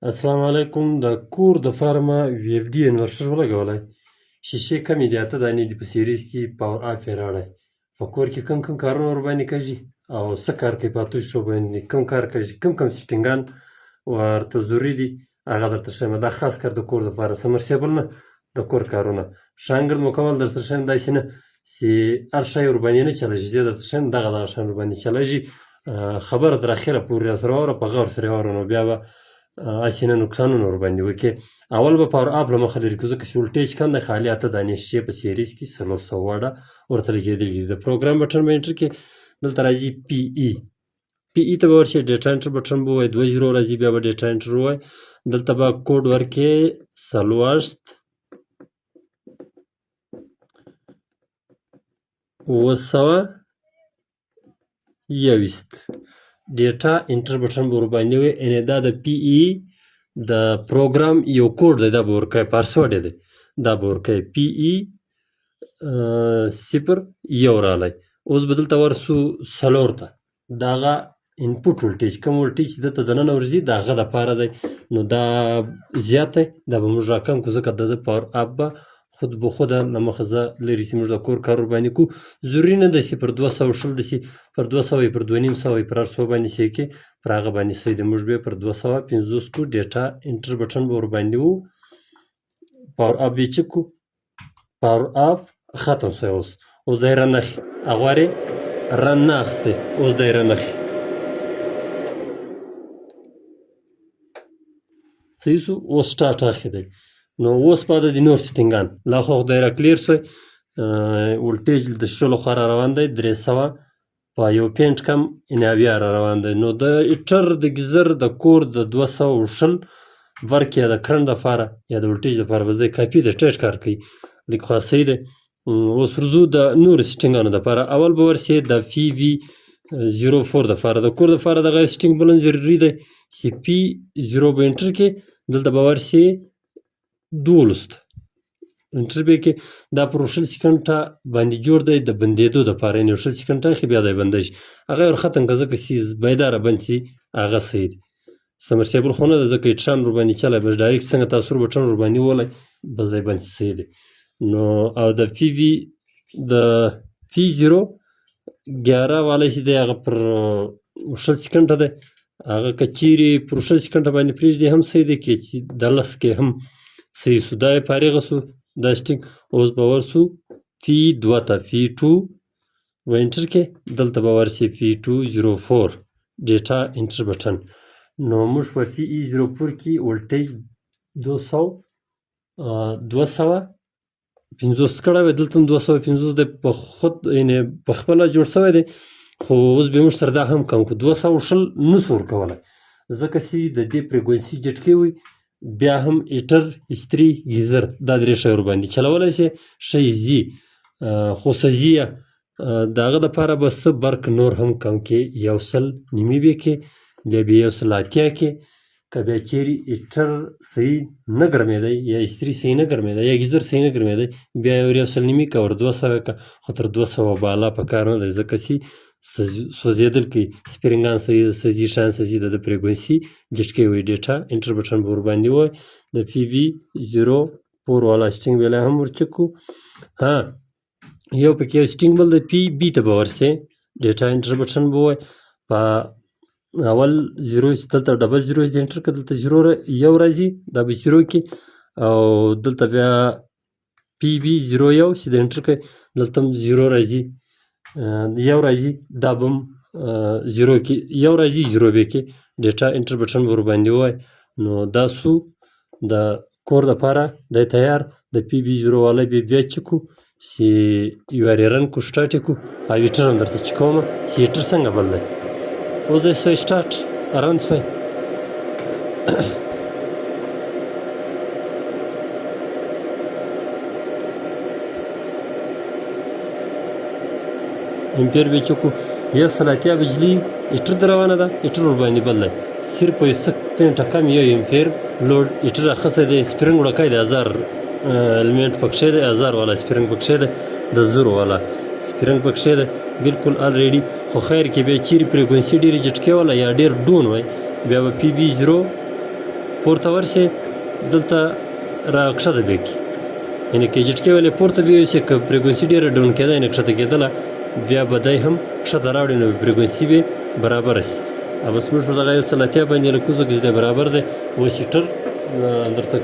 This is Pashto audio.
السلام علیکم. د کور د فارمه وی اف ډي انورټر ولګولی، شیشې کمې دي، اته دانې دي په سیریز کې، پاور اپ یې راوړی. په کور کې کوم کوم کارونه ورباندې کږي او څه کار کوي، په اتو شیشو باندې کوم کار کږي، کوم کوم سیټینګان ورته ضروري دي، هغه درته ښیم. دا خاص کار د کور دپاره، سمرسیبل نه، د کور کارونه ښه انګړ مکمل درته ښیم. داسې نه چې هر شی ورباندې نه چلېږي، زه درته ښیم دغه دغه شیان ورباندې چلېږي. خبره تر اخره پورې راسره واوره، په غور سره یې واوره، نو بیا به هسې نه نقصانونه ورباندې وکړي. اول به پاور اپ له مخه لرې کړو، ځکه چې ولټیج کم دی، خالي اته دانې شیشې په سیریز کې 400 واټه ورته لګېدلي دي. د پروګرام بټن به انټر کړې، دلته راځي پی ای، پی ای ته به ورشې، ډیټا انټر بټن به ووایې، دوه زیرو راځي، بیا به ډیټا انټر ووایې، دلته به کوډ ورکړې 40 721، ډیټا انټر بټن به ورباندې ووایې. یعنې دا د پی ای د پروګرام یو کوډ دی، دا به ورکوې، پاسورډ یې دی، دا به ورکوې پی ای 01 راغلی. اوس به دلته ورسو څلور ته، دغه انپوټ ولټیج، کوم ولټیج چې دلته دننه ورځي د هغه دپاره دی، نو دا زیات دی، دا به موږ راکم کړو، ځکه د ده پاور اپ به خود به خوده له مخه ځه لرې سي. موږ د کور کار ورباندې کوو، ضروري نه ده چې پر 220 د سي، پر 200 یې، پر 250 یې، پر هر څو باندې سي کې پر هغه باندې سي دی. موږ به پر 250 کو، ډیټا انټر بټن به ورباندې وو، پاور اپ به یې چک کړو، پاور اپ ختم سوی. اوس دی رن اخلي، هغه رن نه اخیستی، اوس دی رن اخلي. صحیح سو، اوس سټارټ اخلي دی. نو اوس پاتې دي نور سیټینګان، لا خو خدای را کلیر سوی. ولټیج د شیشو لخوا را روان دی 300 په یو پینټ کم، یعنې 70 را روان دی. نو د هیټر، د ګیزر، د کور د 220 ورک یا د کرنټ دپاره یا د ولټیج دپاره بس دی کافي دی، ټیټ کار کوي، لیک خو صحیح دی. اوس ورځو د نورو سیټینګانو دپاره. اول به ورسې د پی وي 04 دپاره، د کور دپاره دغه سیټینګ بلن ضروري دی چې پی زیرو به انټر کړې، دلته به ورسې 12 ته انټر به کړې. دا پر 20 سیکنډه باندې جوړ دی د بندېدو دپاره، یعنې 20 سیکنډه اخلي بیا دی بندی شي، هغه یې ور ختم کړه، ځکه چې بیداره بند شي هغه صحیح دی. سمرسیبل خو نه ده، ځکه هیټران ورباندې چلی، بس ډایرکټ څنګه تاسو بټن ورباندې وولی بس دی بند شي، صحیح دی. نو او د پی وي د پی زیرو ګیاره والی چې دی هغه پر 20 سیکنډه دی، هغه که چیرې پر 20 سیکنډه باندې پرېږدي هم صحیح دی، که چې د لس کې هم صحیح سو. دا یې فارغه سو دا سټینګ. اوس به ورسو پی دوه ته، پی ټو به انټر کې، دلته به ورسي پی ټو زیرو فور، ډیټا انټر بټن. نو موږ په پی ای زیرو فور کې ولټیج 250 کړی وی، دلته هم 250 دی، په خود یعنې په خپله جوړ سوی دی، خو اوس به موږ تر دا هم کم کړو، 220 نه سو ورکولی، ځکه چې د دې فریکونسي جټکې وي، بیا هم هیټر، استري، ګیزر دا درې شی ورباندې چلولی شي، ښه یې ځي، خو سځي یې. د هغه دپاره به څه برق نور هم کم کړې، 150 به کړې، بیا به 180 کړې. که بیا چیرې هیټر صحیح نه ګرمېدی یا استري صحیح نه ګرمېدی یا ګیزر صحیح نه ګرمېدی، بیا یې ور 150 که ور 200 که، خو تر 200 بالا په کار نه دی، ځکه چې سوځېدل کوي، سپرینګان سوځي، شیان سوځي، د ده فریکونسي جټکې وي. ډیټا انټر بټن به ورباندې ووایي، د پی وي زیرو فور والا سټینګ به لا هم ورچک کړو. ها یو پکې یو سټینګ بل دی، پی بي ته به ورسې، ډیټا انټر بټن به ووایي، په اول زیرو چې دلته ډبل زیرو چې انټر کړه، دلته زیرو یو راځي، دا به زیرو کړي، او دلته بیا پی بي زیرو یو چې د انټر کړئ، دلته هم زیرو راځي، یو راځي، دا به هم زیرو کړي، یو راځي زیرو به کړي، ډیټا انټر بټن به ورباندې ووایي. نو دا سو د کور دپاره دی تیار. د پی بي زیرو والی به بیا چک کړو چې یو وارې رن کړو، سټارټ یې کړو، او هیټر هم درته چک کوم چې هیټر څنګه بل دی. اوس دی سوی سټارټ رن سوی. امپیر به چکو 180 بجلی هیټر د روانه ده، هیټر ورباندې بل دی، صرف یو څه پینټه کم یو امپیر لوډ هیټر اخیستی دی. سپرینګ وړوکی دی، 1000 المنټ پکښې دی، 1000 والا سپرینګ پکښې دی، د زرو والا سپرینګ پکښې دی، بالکل الریډي. خو خیر کې بیا چیرې فریکونسي ډېرې جټکې والا یا ډېر ډون وای، بیا به پی بي زیرو پورته ورشي، دلته را کښته به کړي، یعنې که جټکې ولې پورته به یوسي، که فریکونسي ډېره ډاون کېده، یعنې کښته کېدله، بیا به دی هم کښته راوړي، نو فریکونسي به برابره شي. او بس موږ پر دغه 180 باندې له کوزه کې دی برابر دی. اوس هیټر درته